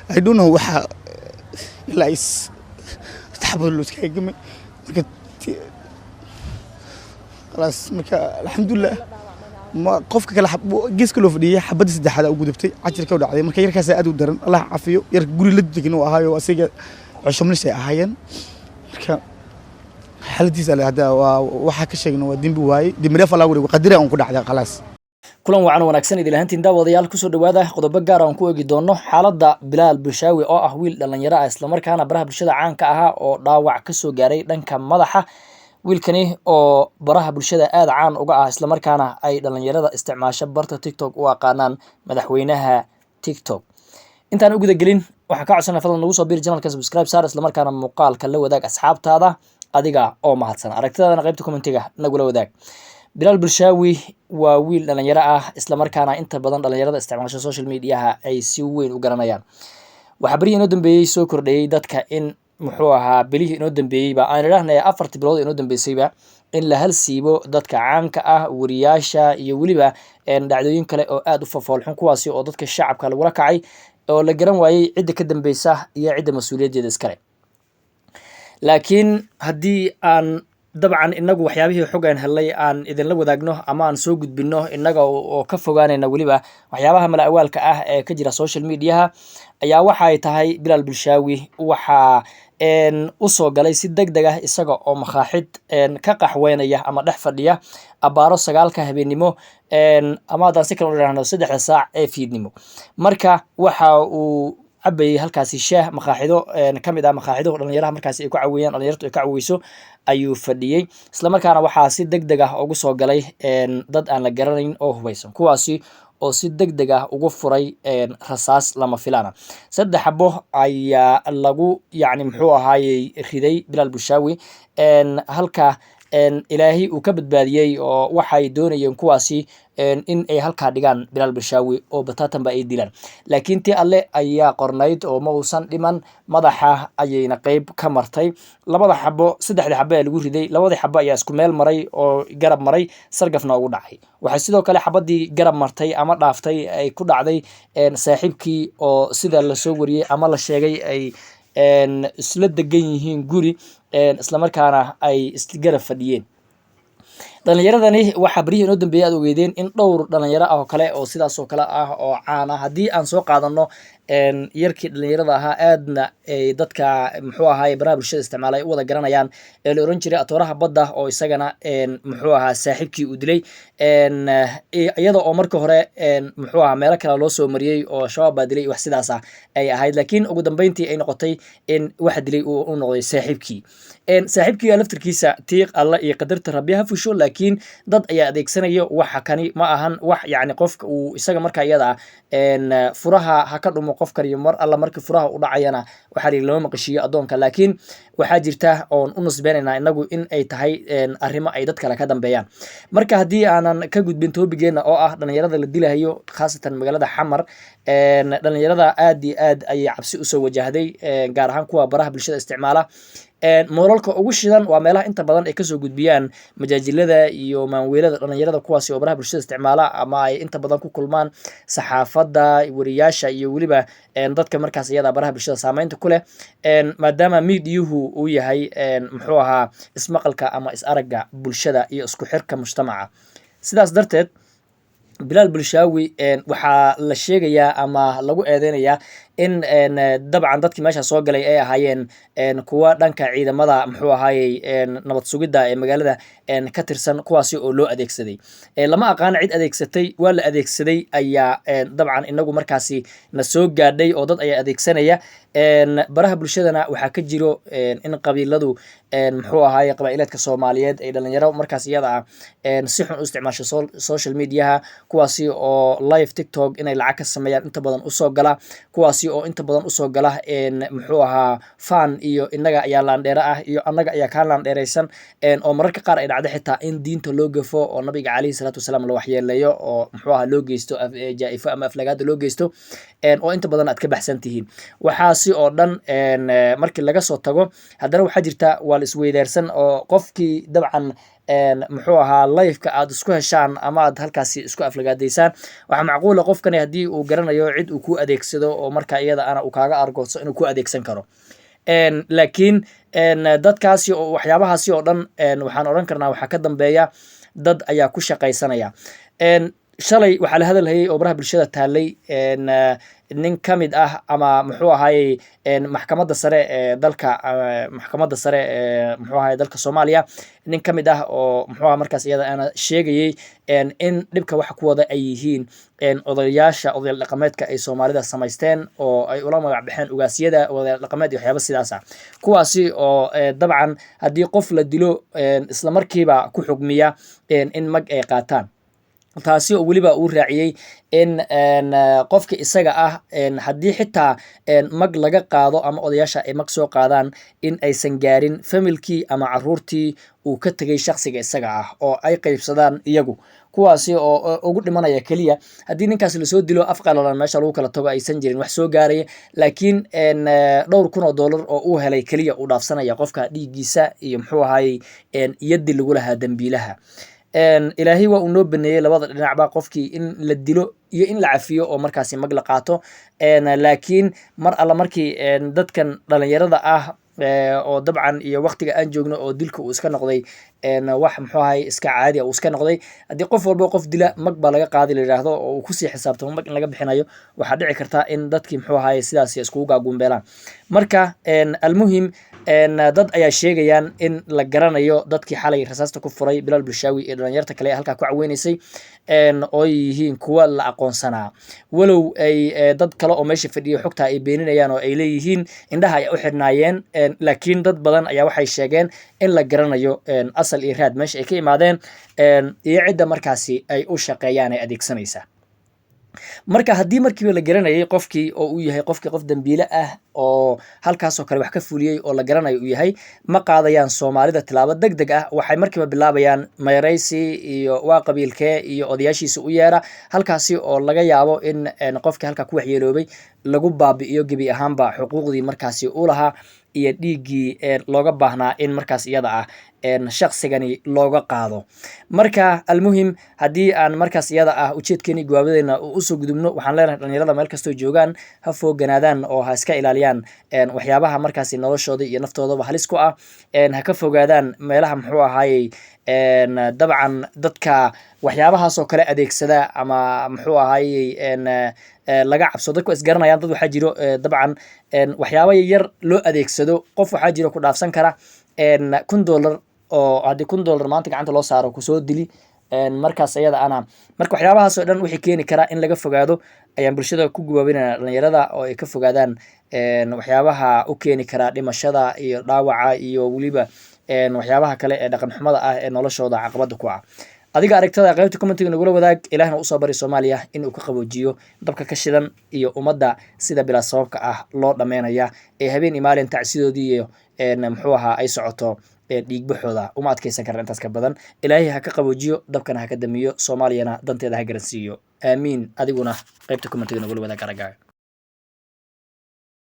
I don't know waxa ilaa is xabad loo iskaga gamay. Marka khalaas, marka alxamdulilah, ma qofka kale geeska loo fadhiyay, xabadda saddexaad u gudubtay, cajirka u dhacday. Marka yarkaas aad u daran, Allah cafiyo. Yar guri la degan uu ahaayo, asiga cusubnis ay ahaayeen. Marka xaaladiisa alle hadda waa waxaa ka sheegna waa dembi waaye, dembi dhaaf Allah warigo, qadira un ku dhacday, khalaas. Kulan wacan wanaagsan idil ahaantiin, daawadayaal. Kusoo dhawaada qodobo gaar aan ku eegi doono xaaladda Bilaal Bulshaawi, oo ah wiil dhalinyaro ah, islamarkaana baraha bulshada caanka ahaa, oo dhaawac kasoo gaaray dhanka madaxa. Wiilkani oo baraha bulshada aada caan uga ah, islamarkaana ay dhalinyarada isticmaasho barta TikTok u aqaanaan madaxweynaha TikTok. Intaan u gudagelin, waxaan ka codsanaa fadlan nagu soo biiri channelka, subscribe saar, islamarkaana muuqaalka la wadaag asxaabtaada, adiga oo mahadsan. Aragtidaadana qaybta commentiga nagula wadaag. Bilaal Bulshaawi waa wiil dhalinyaro ah, islamarkaana inta badan dhalinyarada isticmaasho social mediaha ay si weyn u garanayaan. Waxaa berihii inoo dambeeyey soo kordhayey dadka in muxuu ahaa, bilihii inoo dambeeyeyba aan idhahnaya, 4-tii bilood inoo dambeysayba, in la hal siibo dadka caanka ah, wariyaasha iyo weliba dhacdooyin kale oo aada u fafoolxun, kuwaasi oo dadka shacabka lagula kacay oo la garan waayey cidda ka dambeysa iyo cidda mas-uuliyaddeeda iskale. Laakiin haddii aan dabcan inagu waxyaabihii xog aan helnay aan idinla wadaagno ama aan soo gudbino, innaga oo ka fogaanayna weliba waxyaabaha mala awaalka ah ee ka jira social mediaha, ayaa waxay tahay Bilaal Bulshaawi waxaa usoo galay si deg deg ah, isaga oo makaaxid ka qaxweynaya ama dhex fadhiya, abaaro 9-ka habeennimo, ama haddaan si kale u idhaahno 3-da saac ee fiidnimo. Marka waxa uu cabayay halkaasi shaah, makaaxido ka mid ah makaaxiduhu dhalinyaraha markaasi ay ku caweeyaan, dhalinyartu ay ka caweyso ayuu fadhiyey. Islamarkaana waxaa si deg deg ah ugu soo galay dad aan la garanayn oo hubeysan, kuwaasi oo si deg deg ah ugu furay rasaas lama filaana. Saddex xabo ayaa lagu, yacni muxuu ahaayey, riday Bilaal Bushaawi, halka Ilaahay uu ka badbaadiyey, oo waxay doonayeen kuwaasi in ay halkaa dhigaan Bilaal Bushaawi oo bataatanba ay dilaan, laakiin tii Alle ayaa qornayd oo ma uusan dhiman. Madaxa ayayna qeyb ka martay labada xabo. Saddexdii xabo ee lagu riday, labadii xabo ayaa isku meel maray oo garab maray, sargafna ugu dhacay. Waxay sidoo kale xabadii garab martay ama dhaaftay ay ku dhacday saaxiibkii, oo sida lasoo wariyey ama la sheegay ay isla degan yihiin guri, islamarkaana ay isgarab fadhiyeen. Dhalinyaradani waxaa beryihii inoo dambeeyay aad ogeydeen in dhowr dhalinyaro ah oo kale oo sidaas oo kale ah oo caan ah, haddii aan soo qaadano yarkii dhalinyarada ahaa, aadna ay dadka muxuu ahaay baraha bulshada isticmaalay u wada garanayaan, ee la oran jiray Atooraha Badda, oo isagana muxuu ahaa saaxiibkii uu dilay, iyada oo marka hore muxuu ahaa meelo kale loo soo mariyey oo Shabaab baa dilay, wax sidaas ah ay ahayd, laakiin ugu dambeyntii ay noqotay in waxa dilay uu u noqday saaxiibkii. Saaxiibkii laftirkiisa tiiq Alla iyo qadarta Rabbi ha fusho, laakiin dad ayaa adeegsanaya. Waxa kani ma ahan wax, yacni, qofka uu isaga marka iyada ah furaha ha ka dhumo qofkan, iyo mar alla markii furaha u dhacayana waxaa la yidhi lama maqashiiyo addoonka. Laakiin waxaa jirta oon u nisbeynaynaa inagu in ay tahay arrimo ay dad kale ka dambeeyaan. Marka haddii aanan ka gudbin topicgeena oo ah dhalinyarada la dilahayo, khaasatan magaalada Xamar, dhalinyarada aad iyo aad ayay cabsi usoo wajahday, gaar ahaan kuwa baraha bulshada isticmaala. Moolalka ugu shidan waa meelaha inta badan ay kasoo gudbiyaan majaajilada iyo maanweelada dhalinyarada, kuwaasi oo baraha bulshada isticmaala ama ay inta badan ku kulmaan saxaafadda, wariyaasha iyo weliba dadka markaas iyada baraha bulshada saameynta ku leh, maadaama miidiyuhu uu yahay muxuu ahaa ismaqalka ama is aragga bulshada iyo isku xirka mujtamaca. Sidaas darteed Bilaal Bulshaawi waxaa la sheegayaa ama lagu eedeynayaa in dabcan dadkii meesha soo galay ay ahaayeen kuwa dhanka ciidamada muxuu ahaayey nabad sugidda ee magaalada ka tirsan, kuwaasi oo loo adeegsaday. Lama aqaano cid adeegsatay, waa la adeegsaday ayaa dabcan inagu markaasi na soo gaadhay, oo dad ayaa adeegsanaya. Baraha bulshadana waxaa ka jiro in qabiiladu muxuu ahaaye qabaa'ilaadka Soomaaliyeed ay dhalinyaro markaas iyada ah si xun u isticmaasho social mediaha, kuwaasi oo live TikTok inay lacag ka sameeyaan inta badan usoo gala, kuwaasi oo inta badan usoo gala muxuu ahaa fan iyo inaga ayaa laandheere ah iyo annaga ayaa kaa laandheeraysan, oo mararka qaar ay dhacdo xitaa in diinta loo gafo oo Nabiga caleyhi salaatu wasalaam la waxyeeleeyo, oo muxuu ahaa loo geysto jaa-ifo ama aflagaada loo geysto, oo inta badan aad ka baxsan tihiin. Waxaasi oo dhan markii laga soo tago, haddana waxaa jirta waa Waa la isweydaarsan oo qofkii dabcan, muxuu ahaa, live-ka aad isku heshaan ama aad halkaasi isku aflagaadaysaan, waxaa macquula qofkani haddii uu garanayo cid uu ku adeegsado oo marka iyada ana uu kaaga argooso inuu ku adeegsan karo. Laakiin dadkaasi oo waxyaabahaasi oo dhan, waxaan odhan karnaa waxaa ka dambeeya dad ayaa ku shaqaysanaya. Shalay waxaa la hadalhayay oo baraha bulshada taallay nin ka mid ah ama, muxuu ahaayey, maxkamadda sare ee dalka, maxkamadda sare ee, muxuu ahaye, dalka Soomaaliya, nin ka mid ah oo, muxuu aha, markaas iyada ana sheegayey in dhibka waxa ku wada ay yihiin odayaasha, odayaal dhaqameedka ay Soomaalida samaysteen oo ay ula magac baxeen ugaasyada, odayaal dhaqameed iyo waxyaaba sidaas ah, kuwaasi oo dabcan haddii qof la dilo isla markiiba ku xugmiya in mag ay qaataan, taasi oo weliba uu raaciyey in qofka isaga ah haddii xitaa mag laga qaado ama odayaasha ay mag soo qaadaan, in aysan gaarin familkii ama caruurtii uu ka tegay shaksiga isaga ah oo ay qaybsadaan iyagu, kuwaasi oo ugu dhimanaya keliya haddii ninkaas lasoo dilo af qalalan meesha lagu kala tago, aysan jirin wax soo gaaraya, laakiin dhowr kun oo dollar oo uu helay keliya uu dhaafsanaya qofka dhiiggiisa iyo, muxuu ahaayey, yaddi lagu lahaa dembiilaha. Ilaahay waa uu noo baneeyey labada dhinacba, qofkii in la dilo iyo in la cafiyo oo markaasi mag la qaato. Laakiin mar alla markii dadkan dhalinyarada ah oo dabcan iyo waqtiga aan joogno oo dilka uu iska noqday wax, muxuu ahay, iska caadi ah uu iska noqday, haddii qof walba qof dila mag baa laga qaadi la yidhaahdo oo uu kusii xisaabtamo mag in laga bixinayo, waxaa dhici karta in dadkii, muxuu ahay, sidaas iskugu gaaguumbeelaan. Marka almuhim, dad ayaa sheegayaan in la garanayo dadkii xalay rasaasta ku furay Bilaal Bulshaawi iyo dhalinyarta kale ee halkaa ku caweynaysay, oo ay yihiin kuwa la aqoonsanaa, walow ay dad kale oo meesha fadhiya xogta ay beeninayaan oo ay leeyihiin indhaha ay u xidhnaayeen. Laakiin dad badan ayaa waxay sheegeen in la garanayo asal iyo raad meesha ay ka imaadeen iyo cidda markaasi ay u shaqeeyaan ee adeegsanaysa. Marka haddii markiiba la garanayay qofkii oo uu yahay qofkii qof dambiile ah oo halkaasoo kale wax ka fuliyey oo la garanayo uu yahay, ma qaadayaan Soomaalida tilaabo deg deg ah. Waxay markiiba bilaabayaan mayraysi iyo waa qabiilkee iyo odayaashiisa u yeera, halkaasi oo laga yaabo in qofkii halkaa ku waxyeeloobay lagu baabi'iyo gebi ahaanba xuquuqdii markaasi u lahaa iyo dhiiggii looga baahnaa in markaas iyada ah shaqsigani looga qaado. Marka almuhim, haddii aan markaas iyada ah ujeedkeeni gawaabadeena usoo gudubno, waxaan leenahay dhalinyarada meel kastoo joogaan ha fooganaadaan oo ha iska ilaaliyaan waxyaabaha markaasi noloshooda iyo naftoodaba halis ku ah, ha ka fogaadaan meelaha, muxuu ahaayey, dabcan dadka waxyaabahaas oo kale adeegsada ama, muxuu ahaayey, laga cabso. Dadku waa isgaranayaan. Dad waxaa jiro dabcan waxyaaba yar loo adeegsado. Qof waxaa jiro ku dhaafsan kara $1000 oo haddii $1000 maanta gacanta loo saaro kusoo dili. Markaas ayada ana marka waxyaabahaas oo dhan wixii keeni karaa in laga fogaado ayaan bulshada ku gubaabinaya, dhalinyarada oo ay ka fogaadaan waxyaabaha u keeni karaa dhimashada iyo dhaawaca iyo weliba waxyaabaha kale ee dhaqan xumada ah ee noloshooda caqabada ku ah. Adiga aragtada qaybta commentiga nagula wadaag. Ilaahna usoo bari Soomaaliya inuu ka qaboojiyo dabka ka shidan iyo ummadda sida bilaa sababka ah loo dhameynaya ee habeen iyo maalin tacsidoodii iyo muxuu ahaa ay socoto dhiigbaxooda. Uma adkeysan karna intaas ka badan. Ilaahay ha ka qaboojiyo, dabkana ha ka damiyo, Soomaaliyana danteeda ha garansiiyo. Aamiin. Adiguna qaybta commentiga nagula wadaag aragaaga.